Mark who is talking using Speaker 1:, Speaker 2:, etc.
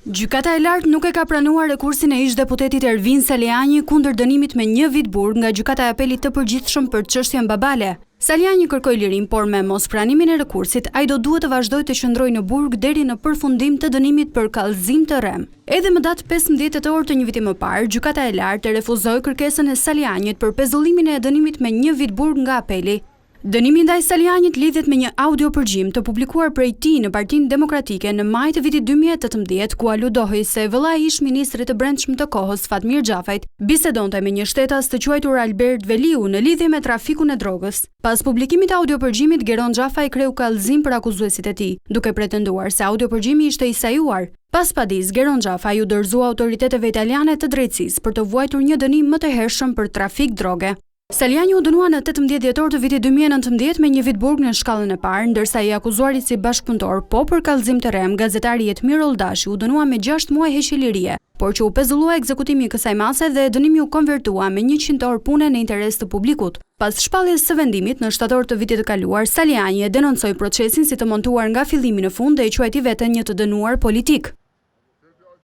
Speaker 1: Gjykata e Lartë nuk e ka pranuar rekursin e ish-deputetit Ervin Salianji kundër dënimit me një vit burg nga Gjykata e Apelit të Përgjithshëm për çështjen Babale. Salianji kërkoi lirinë, por me mospranimin e rekursit, ai do duhet të vazhdojë të qëndrojë në burg deri në përfundim të dënimit për kallëzim të rremë. Edhe më datë 15 tetor të një viti më parë, Gjykata e Lartë e refuzoi kërkesën e Salianjit për pezullimin e dënimit me një vit burg nga Apeli. Dënimi ndaj Salianjit lidhet me një audio-përgjim të publikuar prej tij në Partinë Demokratike në maj të vitit 2018, ku aludohej se vëllai i ish-ministrit të Brendshëm të kohës, Fatmir Xhafajt, bisedonte me një shtetas të quajtur Albert Veliu në lidhje me trafikun e drogës. Pas publikimit të audio-përgjimit, Geron Xhafaj kreu kallëzim për akuzuesit e tij, duke pretenduar se audio-përgjimi ishte i sajuar. Pas padisë, Geron Xhafaj iu dorëzua autoriteteve italiane të drejtësisë për të vuajtur një dënim më të hershëm për trafik droge. Salianji u dënua në 18 dhjetor të vitit 2019 me një vit burg në shkallën e parë, ndërsa i akuzuari si bashkëpunëtor, po për kallëzim të rremë, gazetari Jetmir Olldashi u dënua me 6 muaj heqje lirie, por që u pezullua ekzekutimi i kësaj mase dhe dënimi u konvertua me 100 orë pune në interes të publikut. Pas shpalljes së vendimit, në shtator të vitit të kaluar, Salianji e denoncoi procesin si të montuar nga fillimi në fund dhe e quajti veten një të dënuar politik.